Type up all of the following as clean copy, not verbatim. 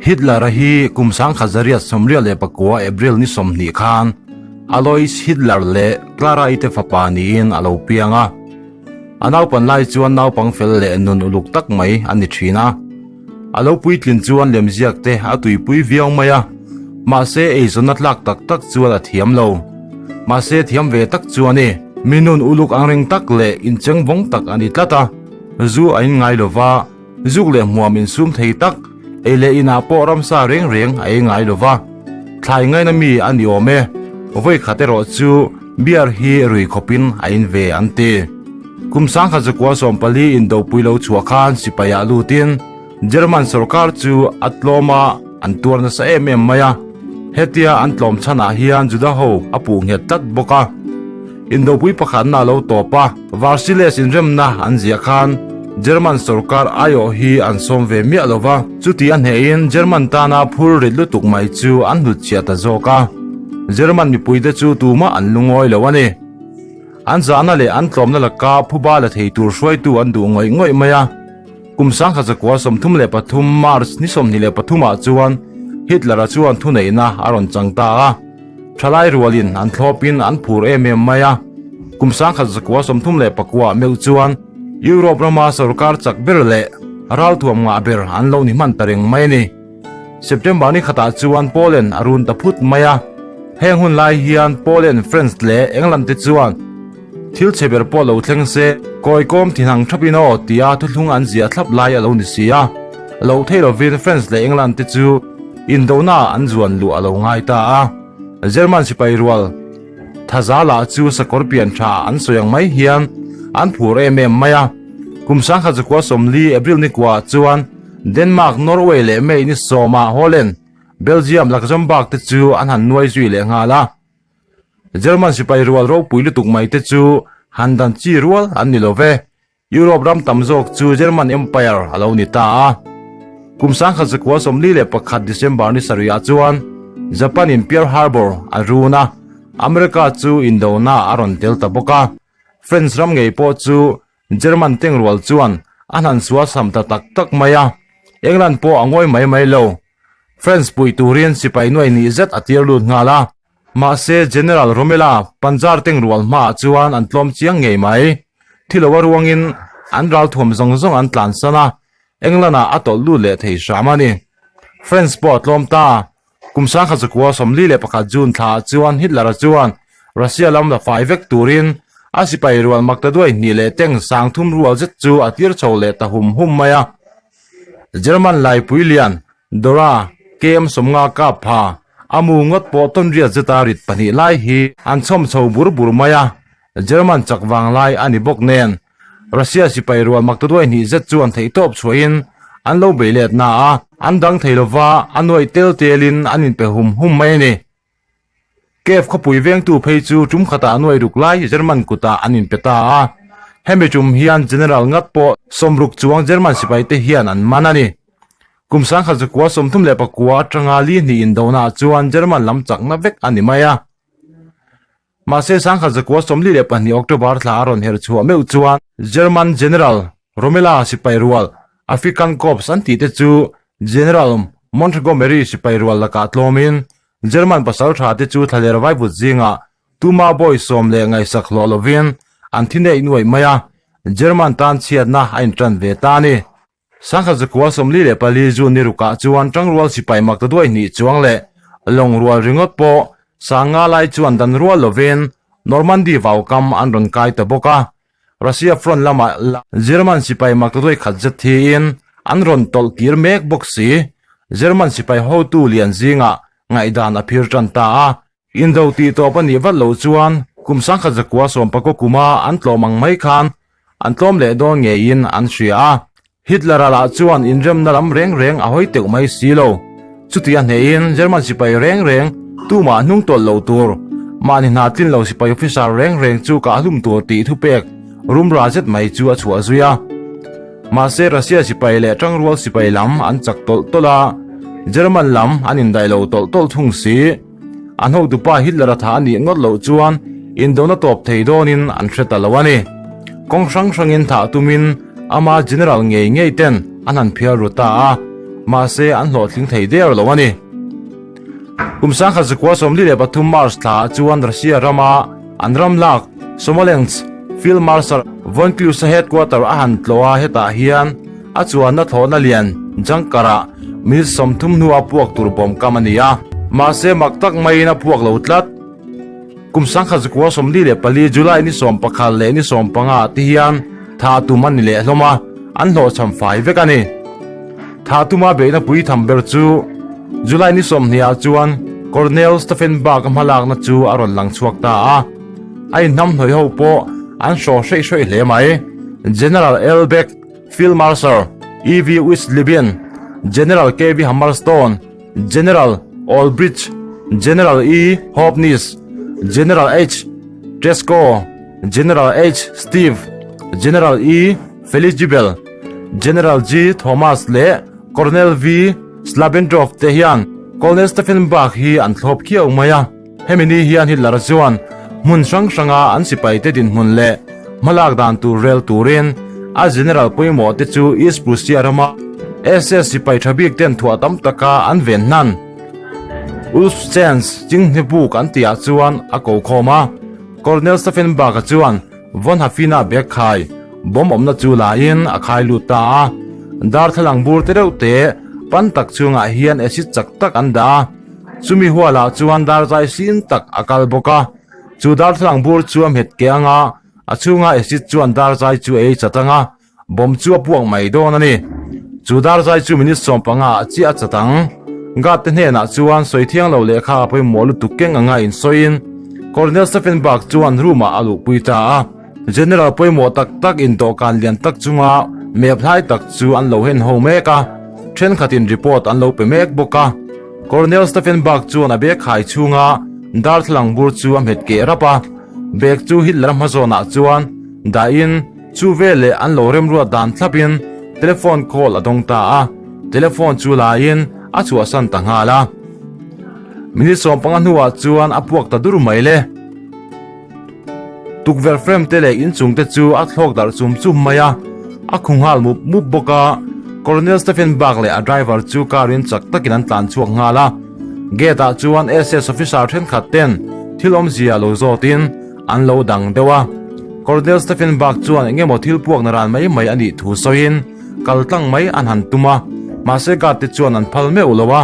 Hitler-a hi kum 1989 April ni 20 khan Alois Hitler leh Clara-i te fapa niin a lo piang a. A naupan lai chuan naupang fel leh nun uluk tak mai a ni thin a. A lo puitlin chuan lemziak te a tuipui viau mai a, mahse eizawnna tlak tak tak chuan a thiam lo. Mahse thiam ve tak chu a ni. Mi nun uluk angreng tak leh incheng vawng tak a ni tlat a, zu a inngai lo va, zuk leh hmuam insum thei tak, ei leh inah pawh ramsa reng reng a ei ngai lo va, thlai ngaina mi a ni awm e, vawi khat erawh chu beer hi rui khawpin a in ve an ti. Kum 1914 indopui lo chhuah khan sipaiah lutin German sorkar chu a tlawm a, an tuar nasa em em mai a, hetia an tlawm chhanah hian Juda ho a puh nghet tlat bawk a. Indopui pakhatna a lo tawp a, Versailles inremna an ziah khan German sorkar aiawh hi an sawm ve miah lo va, chuti a hnehin German tana phur rit lutuk mai chu an hlutchhiah ta zawk a, German mipuite chu tumah an lungawi lo a ni. An zahna leh an tlawmna laka phuba la thei tur hruaitu an duh ngawih ngawih mai a. Kum 1933 March ni 23 ah chuan Hitler-a chuan thuneihna a rawn chang ta a. Thalai rualin an thlawpin an phur em em mai a. Kum 1939 ah meuh chuan Europe rama sorkar chak ber leh ralthuam ngah ber an lo ni hman ta reng mai a ni. September ni khatah chuan Poland a run ta phut mai a. Heng hun lai hian Poland, France leh England te chuan thil chhe ber pawh lo thleng se, kawi kawm thinhang thapin aw tia thuthlung an ziah thlap lai a lo ni si a. Lo thei lovin France leh England te chu indona ah an zuan luh a lo ngai ta a. German sipai rual thaza lah chu sakawr pian tha an sawi ang mai hian an phur em em mai a. Kum 1940 April ni kuah chuan Denmark, Norway leh May ni sawmah Holland, Belgium, Luxembourg te chu an han nuai zui leh nghal a. German sipai rual ropui lutuk mai te chu han dan chi rual an ni lo ve. Europe ram tam zawk chu German Empire a lo ni ta a. Kum 1941 December ni sarihah chuan Japan in Pearl Harbor a run a, America chu indona a rawn tel ta bawk a. French ram ngei pawh chu German tengrual chuan a hnan sual sam ta tak tak mai a, England pawh a ngawi mai mai lo. France pui turin sipai nuai nih zet a tir lut nghal a, mahse General Romela Panzer tengrual hmaah chuan an tlawm chiang ngei mai. Thi lo a ruangin an ralthuam zawng zawng an tlansan a, England-ah a tawlh lut leh thei hram a ni. France pawh a tlawm ta. Kum 1941 June thlaah chuan Hitler-a chuan Russia lam la fai vek turin a sipai rual maktaduai hnih leh teng sang thum rual zet chu a tir chho leh ta hum hum mai a. German laipui lian Dora KM 50 kap pha a mu ngawt pawh tawn riat zeta rit pahnih lai hi an chhawm chho bur bur mai a, German chak vang lai a ni bawk nen Russia sipai rual maktaduai hnih zet chuan theihtawp chhuahin an lo bei let na a, an dang thei lova a nuaih tel telin an inpe hum hum mai a ni. Kiev khawpui vengtu phei chu tum khatah nuaih ruk lai German kutah an inpe ta a, hemi tum hian General ngat pawh sawmruk chuang German sipaite hian an man a ni. Kum 1939 atanga li hnih indonaah chuan German lam chakna vek a ni mai a. Mahse, 1942 October thla a rawn her chhuah meuh chuan German General Romela sipai rual African Corps an tih te chu General Montgomery sipai rual lakah tlawmin German pasal tha te chu thlaler vaivut zingah tuma bawi sawm leh ngaihsak hlawh lovin an thi neih nuaih mai a, German tan chhiatna a intan ve ta a ni. 1944 June ni rukah chuan tangrual sipai maktaduai hnih chuang leh lawng rual ringawt pawh sanga lai chuan dan rual lovin Normandy vaukam an rawn kai ta bawk a. Russia front lamah German sipai maktaduai khat zet thiin an rawn tawlh kir mek bawk si. German sipai hotu lian zingah ngaihdan a phir tan ta a. Indo tih tawp a nih vat loh chuan kum 1919 kuma an tlawm ang mai khan an tlawm leh dawn ngeiin an hria a. Hitler-a lah chuan inremna lam reng reng a hawi teuh mai si lo. Chuti a hnehin German sipai reng reng tumah hnung tawlh lo tur, mahni hna tlin lo sipai officer reng reng chu kah hlum tur tih thupek rumra zet mai chu a chhuah zui a. Mahse Russia sipai leh tangrual sipai lam an chak tawlh tawlh a, German lam an indaih lo tawlh tawlh thung si. An hotupa Hitler a tha a nih ngawt loh chuan indona tawp thei dawnin an hre ta lo a ni. Kawng hrang hrangin thah tumin ama general ngei ngei ten an han phial ru ta a. Mahse, an hlawhtling thei der lo a ni. Kum 1943 March thla ah chuan Russia rama an ram lak Smolensk Field Marshal von Kluge-a headquarter a han tlawh a, hetah hian a chuanna thlawhna lian Junker-ah minute 30 hnua puak tur bawm kam a ni a. Mahse, mak tak maiin a puak lo tlat. Kum 1944 July ni 11 leh ni 15 ah te hian tha tum a ni leh hlawm a, an hlawhchham fai vek a ni. Tha tuma beihna pui tham ber chu July ni 20 ah chuan Colonel Stauffenberg-a hmalakna chu a rawn lang chhuak ta a. A inhnamhnawih ho pawh an hraw hreih hreih hle mai. General L. Beck, Field Marshal E. V. Witzleben, General K. V. Hammerstone, General Olbrich, General E. Hopnis, General H. Tresckow, General H. Steve, General E. Feligibel, General G. Thomas leh Colonel V. Slabendorf te hian Colonel Stauffenberg hi an thlawp khiau mai a. Hemi ni hian Hitler chuan hmun hrang hranga an sipaite dinhmun leh hmalak dan tur rel turin a general pawimawh te chu East Prussia rama SS sipai tha bik ten thuah tam taka an ven hnan Ulfschanze Chinghne buk an tihah chuan a ko khawm a. Colonel Stauffenberg-a chuan von Hafina bag khai bomb awmna chu lain a khai lut ta a. Darthlalang bur te reuh te pan tak chungah hian acid chak tak an dah a. Chumi hualah chuan darzai sin tak a kal bawk a, chu darthlalang bur chu a hmet ke anga a chhunga acid chuan darzai chu a ei chat anga bomb chu a puak mai dawn a ni. Chu darzai chu minute 15 ah chiah a chat ang. Guard te hnenah chuan sawi thiang lo lehkha a pawimawh lutuk keng anga insawiin Colonel Stauffenberg chuan room ah a luhpui ta a. General pawimawh tak tak in dawhkan lian tak chunga map hlai tak chu an lo hen ho mek a, thenkhatin report an lo pe mek bawk a. Colonel Stauffenberg chuan a bag khai chhunga darthlalang bur chu a hmet keh rap a, bag chu Hitler hmazawnah chuan dahin chu veleh an lo remruat dan thlapin telephone call a dawng ta a, telephone chu laiin a chhuahsan ta nghal a. Minute 15 hnuah chuan a puak ta dur mai le. Tukverh frame te leh inchung te chu a thlawk darh chum chum mai a, a khu nghal mup mup bawk a. Colonel Stauffenberg leh a driver chu car in chak takin an tlan chhuak nghal a. Gate ah chuan SS officer thenkhat ten thil awmzia lo zawtin an lo dang deuh a. Colonel Stauffenberg chuan eng emaw thil puakna ran mai mai a nih thu sawiin kal tlang mai an han tum a, mahse guard te chuan an phal meuh lo a.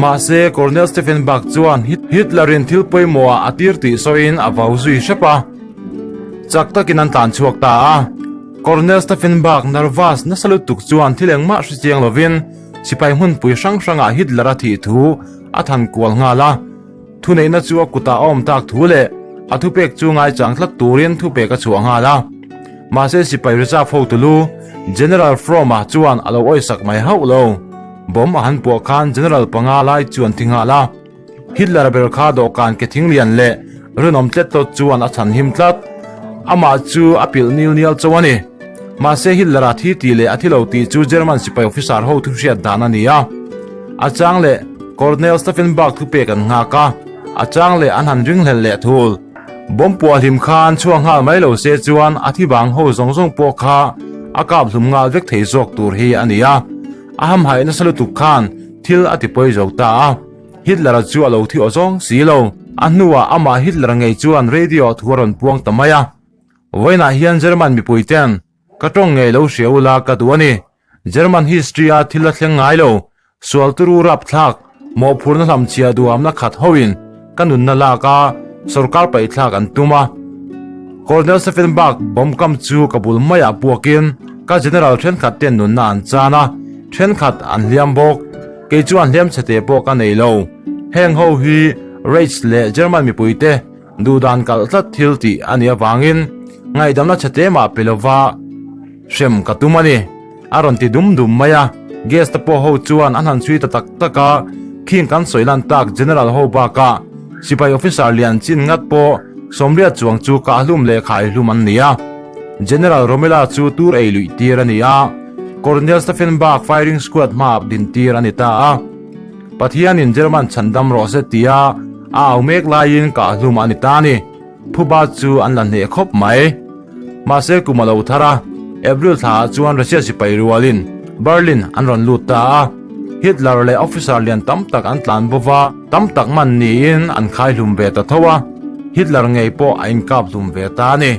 Mahse, Colonel Stauffenberg chuan Hitler-in thil pawimawhah a tir tih sawiin a vau zui hrep a. Chak takin an tlan chhuak ta a. Colonel Stauffenberg nervous nasa lutuk chuan thil engmah hre chiang lovin sipai hmunpui hrang hrangah Hitler-a thih thu a than kual nghal a. Thuneihna chu a kutah a awm tak thu leh a thupek chu ngaichang tlat turin thupek a chhuah nghal a. Mahse sipai reserve hotu lu General Fromm-a chuan a lo awisak mai hauh lo. Bomb a han puah khan General panga lai chu an thi nghal a. Hitler ber kha dawhkan ke thing lian leh rinawm tlet tawt chuan a chhan him tlat. Amah chu a pilh nil nial chauh a ni. Mahse Hitler-a thi tih leh a thi lo tih chu German sipai officer ho thu hriat dan a ni a. A chang leh Colonel Stauffenberg thupek an nghak a, a chang leh an han ringhlel leh thul. Bomb puah hlim khan chhuak nghal mai lo se chuan a thi vang ho zawng zawng pawh kha a kap hlum nghal vek thei zawk tur hi a ni a. A hamhaih nasa lutuk khan thil a ti pawi zo ta a. Hitler-a chu a lo thi aw zawng si lo. A hnuah amah Hitler ngei chuan radio thu a rawn puang ta mai a. Vawiinah hian German mipui ten ka tawng ngei lo hria ula ka duh a ni. German history-a thil a thleng ngai lo. Sual turu rapthlak, mawhphurna hlamchhia duhamna khat hoin ka nunna lak a, sorkar paihthlak an tum a. Colonel Stauffenberg bomb kam chu ka bul maiah puakin ka general thenkhat ten nunna an chan a, thenkhat an hliam bawk. Kei chuan hliam chhe te pawh ka nei lo. Heng ho hi Reich leh German mipuite duhdan kalh tlat thil tih a nih avangin ngaihdamna chhe te mah pe lova hrem ka tum a ni. A rawn ti dum dum mai a, Gestapo ho chuan an han chhui ta tak tak a, khing kan sawi lan tak General ho bakah sipai officer lian chin ngat pawh 80 chuang chu kahhlum leh khaihlum an ni a. General Romela chu tur ei luih tir a ni a, Colonel Stauffenberg firing squad hmaah din tir a ni ta a. Pathianin German chhandam rawh se tia a au mek laiin kahhlum a ni ta a ni. Phuba chu an la hneh khawp mai. Mahse kum a lo thar a, April thlaah chuan Russia sipai rualin Berlin an rawn lut ta a. Hitler leh officer lian tam tak an tlan bo va, tam tak man niin an khai hlum ve ta tho a, Hitler ngei pawh a inkap hlum ve ta a ni.